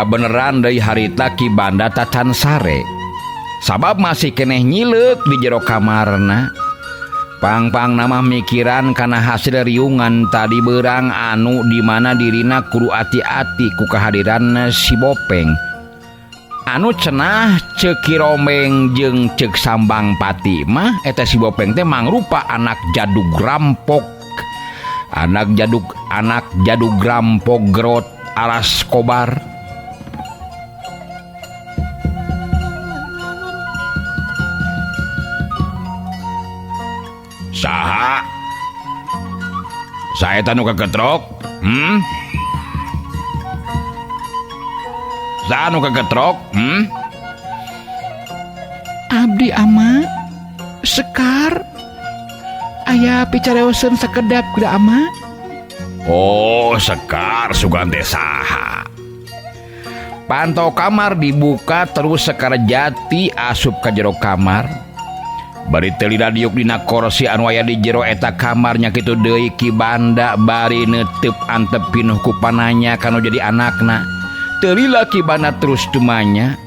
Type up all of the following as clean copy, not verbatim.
Kabeneran deui harita Ki Banda tacan sare. Sabab masih keneh nyileuk di jero kamarna. Pangpang nama mikiran kana hasil riungan tadi berang anu di mana dirina kudu ati-ati ku kehadiran si Bopeng. Anu cenah cek Ki Rombeng jeung cek Sambang Pati mah eta si Bopeng teh mangrupa anak jadug rampok. Anak jadug rampok gerot aras kobar. Saha? Saeta nu kagetrok? Saha nu kagetrok? Abdi ama Sekar. Aya picareoseun sakedap geura ama. Oh, Sekar sugan teh saha? Pantau kamar dibuka terus Sekar Jati asup ka jero kamar. Bari teu lila diuk dina korsi anu aya di jero eta kamar nya kitu deui Ki Banda bari neuteup antep pinuh ku pananya kanu jadi anakna. Teu lila Ki Banda terus tumanya.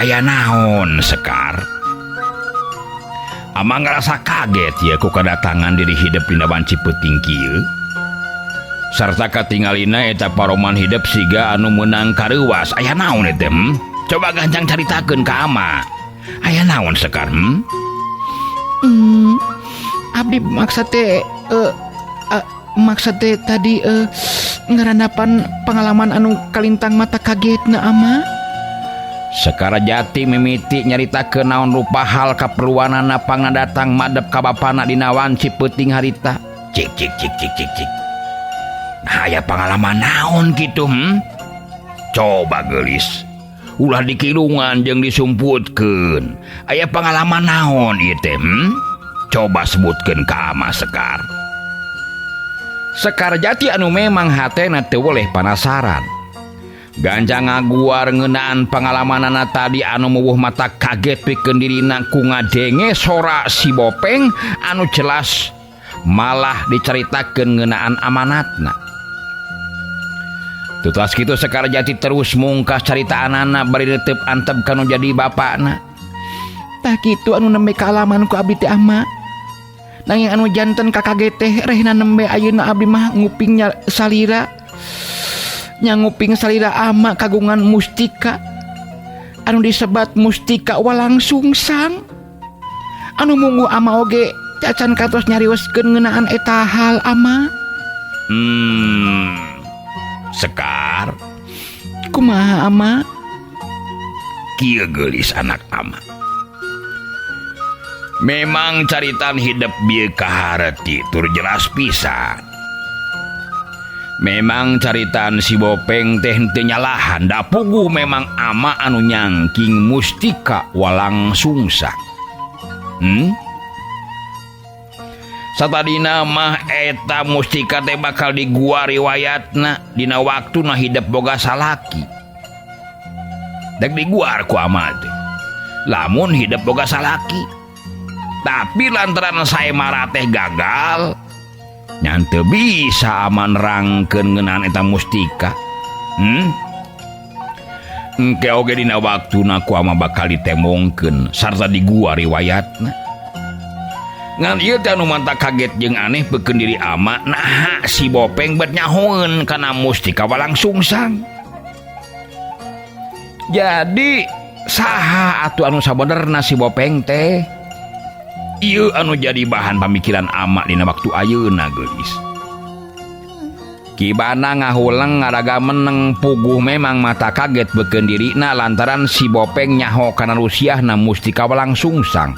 Aya naon Sekar? Amang ngerasa kaget ya ku kedatangan diri hidup dina wanci peuting kieu. Sarta katingalina eta paroman hidup siga anu meunang kareuwas. Aya naon eta? Coba gancang caritakeun ka ama. Aya naon Sekar? Abdi maksa teh maksa teh tadi ngarandapan pengalaman anu kalintang mata kagetna ama. Sekar Jati mimiti nyaritakeun naon rupa hal kaperluanana pangadatang madep ka bapana dina wanci peuting harita. Cik cik cik cik cik cik. Nah, aya pengalaman naon kitu? Coba geulis. Ulah dikirungan jeung disumputkeun. Aya pengalaman naon ieu teh? Coba sebutkeun ka ama Sekar. Sekar Jati anu memang hatena teu weleh panasaran. Gancang ngaguar ngeunaan pengalamanana tadi anu muwuh mata kaget pikeun dirina ku ngadenge sora si Bopeng anu jelas malah dicaritakeun ngeunaan amanatna. Tutas kitu Sekar Jati terus mungkas caritaanana bari netep antep kanu jadi bapakna. Tah kitu anu nembe kaalaman ku abdi teh ama. Nanging anu janten kakaget teh rehna nembe ayeuna abdi mah ngupingnya salira. Nya nguping salira ama kagungan mustika anu disebat mustika walang sungsang. Anu munggu ama oge cacan katos nyarioskeun ngeunaan eta hal ama. Sekar. Kumaha ama? Kieu geulis anak ama. Memang caritan hidup bieu kahareti tur jelas pisan. Memang caritan si Bopeng teh henteu nyalahan da puguh memang ama anu nyangking mustika walang sungsang. Satadina mah eta mustika teh bakal digua riwayatna dina waktuna hidup boga salaki. Dek diguar ku ama teh. Lamun hidup boga salaki. Tapi lantaran saemara teh gagal, nya teu bisa ama nerangkeun ngeunaan eta mustika. Engke oge dina waktuna ku ama bakal ditembongkeun sarta digua riwayatna. Ngan ieu teh anu manta kaget jeung aneh peukeun diri ama, naha si Bopeng bet nyahoeun kana mustika walang sungsang. Jadi saha atuh anu sabenerna si Bopeng teh? Ieu anu jadi bahan pamikiran ama dina waktu ayeuna geulis. Kibana ngahuleng ngaraga meneng puguh memang mata kaget beukeun dirina lantaran si Bopeng nyaho kana rusiahna mustika walang sungsang.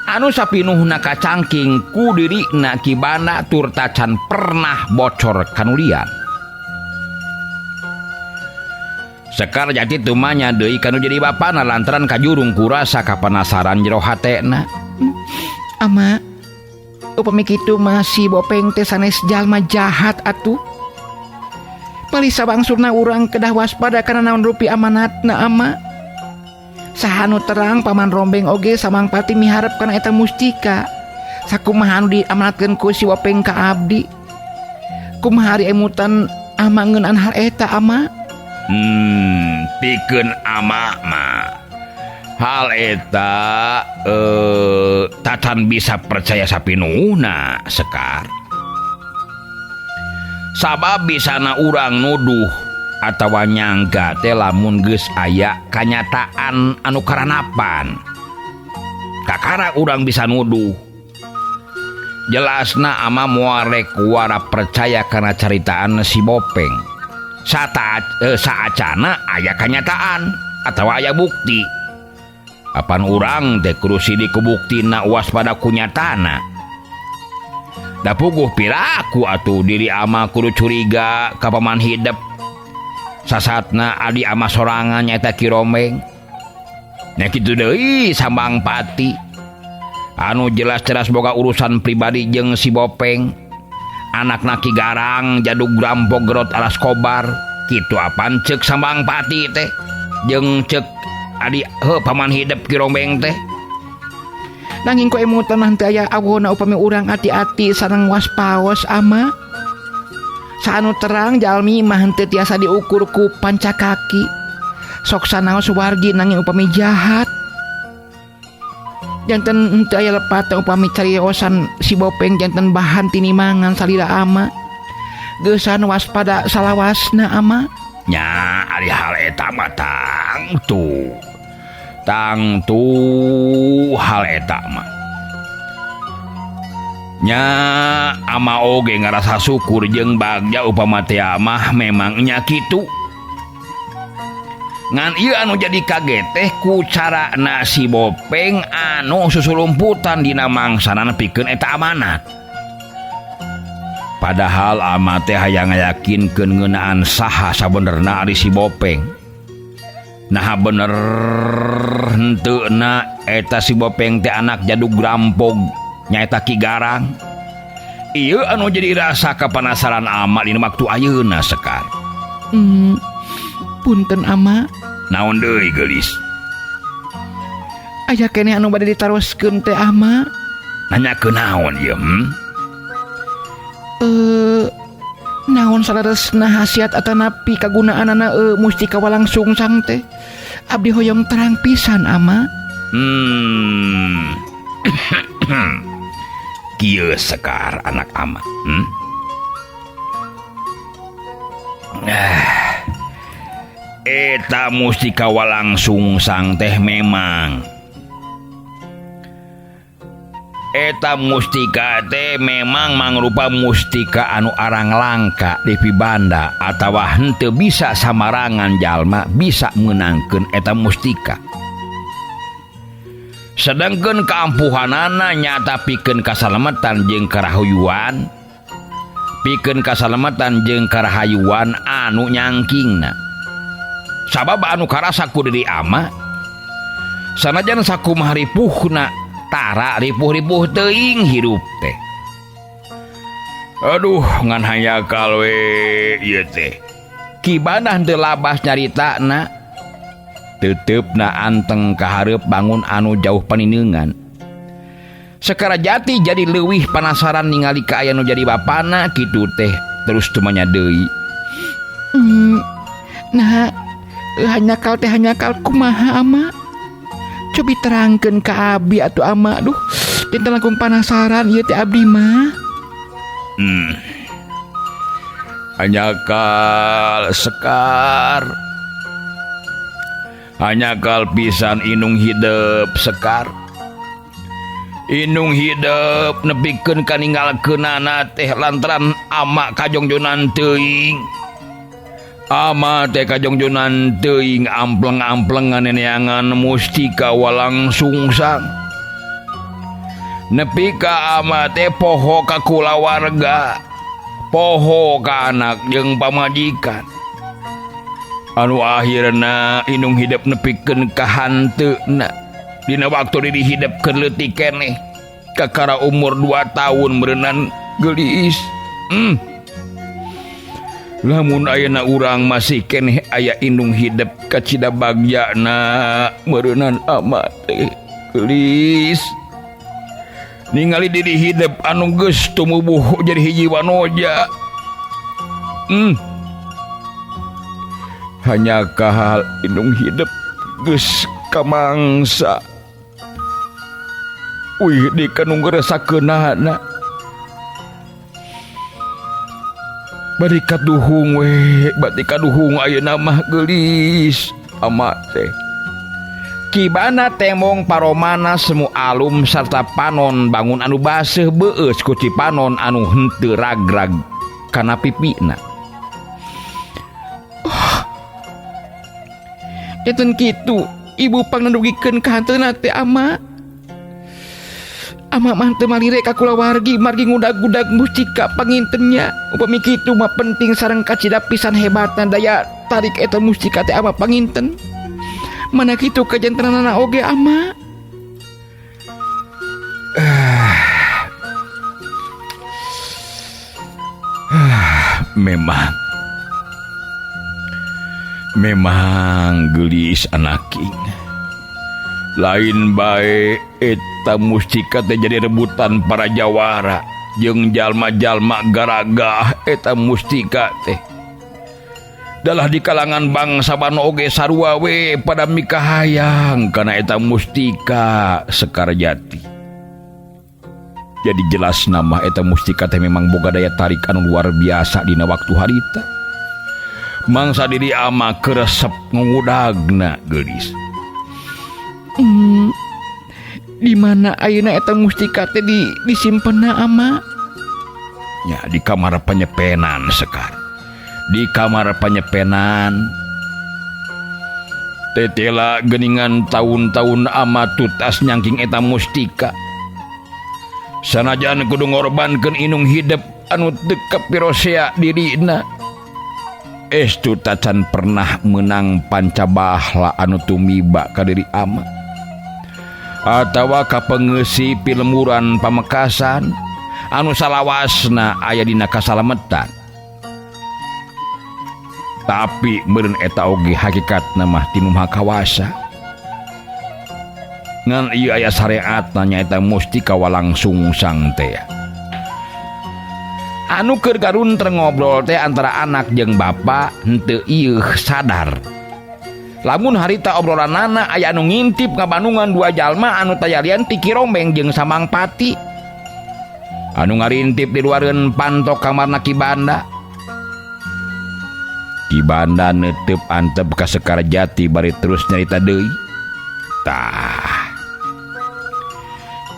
Anu sapinuhna kacangking ku dirina Kibana tur tacan pernah bocor kanulian. Sekar Jati tumanya deui kanu jadi bapana lantaran kajurung kurasa kapanasaran jero hatena. Ama, upami kitu mah si Bopeng teh sanes jalma jahat atuh. Palisa bangsurna urang kedah waspada kana naon rupi amanatna ama. Saha nu terang paman Rombeng oge samang pati miharep kana eta mustika. Sakumaha anu diamanatkeun ku si Bopeng ka abdi. Kumaha ari emutan Ama ngeunaan hal eta ama? Pikeun ama mah hal eta tacan bisa percaya sapinuhna Sekar. Sabab bisana urang nuduh atawa nyangka teh lamun geus aya kanyataan anu karanapan. Kakara urang bisa nuduh. Jelasna ama moal rek wara percaya kana caritaan si Bopeng. Saacana aya kanyataan atawa aya bukti. Apan urang teh kudu sidik ku buktina waspada ku nyatana. Da puguh piraku atuh diri ama kudu curiga ka paman hidep. Sasatna adi ama sorangan nyaeta Ki Rombeng. Nya kitu deui Sambang Pati. Anu jelas-jelas boga urusan pribadi jeung si Bopeng. Anakna Ki Garang jadug rampok gerot alas kobar. Kitu apan ceuk Sambang Pati teh jeung ceuk adi heuh paman hidep Ki Rombeng teh. Nanging ku emutan mah teu aya awona upami urang ati-ati sareng waspaos ama. Saanu terang jalmi mah henteu tiasa diukur ku pancakaki. Sok sanaos wargi nanging upami jahat. Janten henteu aya lepat upami cariosan si Bopeng janten bahan tinimangan salira ama. Geusan waspada salawasna ama. Nya ari hal eta mah tangtu. Tangtu hal eta mah. Nya ama oge ngarasa syukur jeung bagja upama teh mah memang nya kitu. Ngan ieu anu jadi kaget teh ku carana si Bopeng anu susulumputan dina mangsana nepikeun eta amanat. Padahal ama teh hayang ngayakinkeun ngeunaan saha sabenerna ari si Bopeng. Naha bener henteu na eta si Bopeng teh anak jadug rampog nyaeta Ki Garang. Ieu anu jadi rasa kapanasaran ama dina waktu ayeuna Sekar. Punten ama. Naon deui geulis? Aya keneh anu bade ditaroskeun teh ama. Nanyakeun naon ieu? Naon saleresna khasiat atanapi kagunaanana mustika walangsungsang teh? Abdi hoyong terang pisan ama. Kieu Sekar anak ama. Eta mustika walangsungsang teh memang. Eta mustika teh memang mangrupa mustika anu arang langka di pibanda atawa henteu bisa samarangan jalma bisa meunangkeun eta mustika. Sedangkeun kaampuhanana nyata pikeun kasalametan jeung karahuyuan, pikeun kasalamatan jeung karahayuan anu nyangkingna. Sabab anu karasa ku diri ama sanajan sakumaha ripuhna tara ripuh-ripuh teuing hirup teh. Aduh ngan hayakal we ieu teh. Kibanah teu labas nyaritana. Teuteup-na anteng ka hareup bangun anu jauh panineungan. Sekara jati jadi leuwih panasaran ningali ka aya nu jadi bapana kitu teh terus tumanya deui. Nah hanyakal teh hanyakal kumaha ama? Cobi terangkeun ka abi atuh ama. Duh, janten langkung panasaran ieu teh abdi mah. Hanyakal Sekar. Hanyakal pisan inung hidep Sekar. Inung hidep nepikeun kaninggalkeunana teh lantaran ama kajongjonan teuing. Ama teh kajongjonan teuing ampleng-amplengan neneangan mustika walangsungsang. Nepi ka ama teh poho ka kulawarga, poho ka anak jeung pamajikan. Anu akhirna inung hidep nepikeun ka hanteuna. Dina waktu diri hidep keur leutik keneh, kakara umur 2 tahun meureunan geulis. Lamun ayeuna urang masih keneh aya indung hidep kacida bagjana meureunan ama teh geulis. Ningali diri hidep anu geus tumubuh jadi hiji wanoja. Hanya kahal indung hidup geus kamangsa. Wih di kanu ngerasakeunana. Bari kaduhung we, bati kaduhung ayeuna mah geulis ama teh. Kibana temong paromana semu alum sarta panon bangun anu baseuh beueus ku Cipanon anu henteu ragrag kana pipina. Oh. Eten kitu ibu pangnadugikeun ka hanteuna teh ama. Ama mah teu malire ka kulawargi margi ngudag-gudag mustika pangintennya. Upami kitu mah penting sareng kacida pisan hebatna daya tarik eta mustika teh ama panginten. Mana kitu kajantenanana oge ama. Memang gelis anaking. Lain bae eta mustika teh jadi rebutan para jawara jeung jalma-jalma garagah eta mustika teh. Dalah di kalangan bangsa Bano oge sarua we pada mikahayang kana eta mustika Sekarjati. Jadi jelas nama eta mustika teh memang boga daya tarik anu luar biasa dina waktu harita. Mangsa diri ama keresep ngudagna geulis. Di mana ayeuna eta mustika teh disimpenna ama? Ya di kamar penyepenan Sekar. Di kamar penyepenan tetela geningan tahun-tahun ama tutas nyangking eta mustika. Sanajan kudu ngorbankeun inung hidep anu teu kapirosea dirina. Estu tacan pernah menang pancabahla anu tumiba ka diri ama. Atawa kapengeusi pilemburan Pamekasan anu salawasna aya dina kasalametan. Tapi meureun eta oge hakikatna mah ti nu Maha Kawasa. Ngan ieu aya syariatna nyaeta mustika walangsungsang teh. Anu keur garunter ngobrol teh antara anak jeung bapa henteu ieu sadar. Lamun harita obrolanana aya anu ngintip ngabandungan dua jalma anu tayalian ti Ki Rombeng jeung Samangpati. Anu ngarintip di luareun pantok kamarna Ki Banda. Ki Banda neuteup antep ka Sekarjati bari terus nyarita deui. Tah.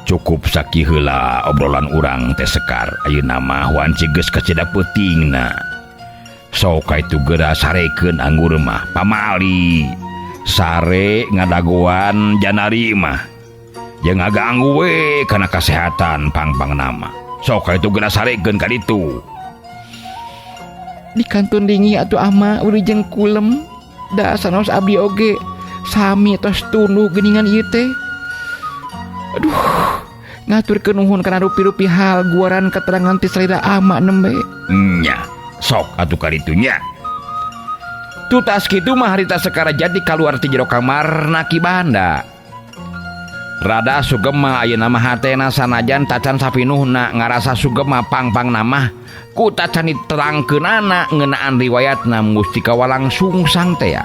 Cukup saki heula obrolan urang teh Sekar. Ayeuna mah wanci geus kacida peutingna. Sok ka itu geura sarekeun anggur mah pamali. Sare ngadagoan janari mah. Jeung ngaganggu we kana kasehatan pangpang nama. Sok ka itu geura sarekeun ka ditu. Di kantun dingi atuh ama urijeng kulem da sanaos abdi oge sami tos tunduh geuningan ieu teh. Aduh, ngaturkeun nuhun kana rupi-rupi hal guaran keterangan ti salira ama nembe. Nya, sok atuh ka ditu nya. Tutas kitu mah harita Sekarjati kaluar ti jero kamarna Ki Banda. Rada sugema ayeuna mah hatena sanajan tacan sapinuhna ngarasa sugema pangpang namah ku tacan diterangkeunana ngeunaan riwayatna mustika walangsungsang teh.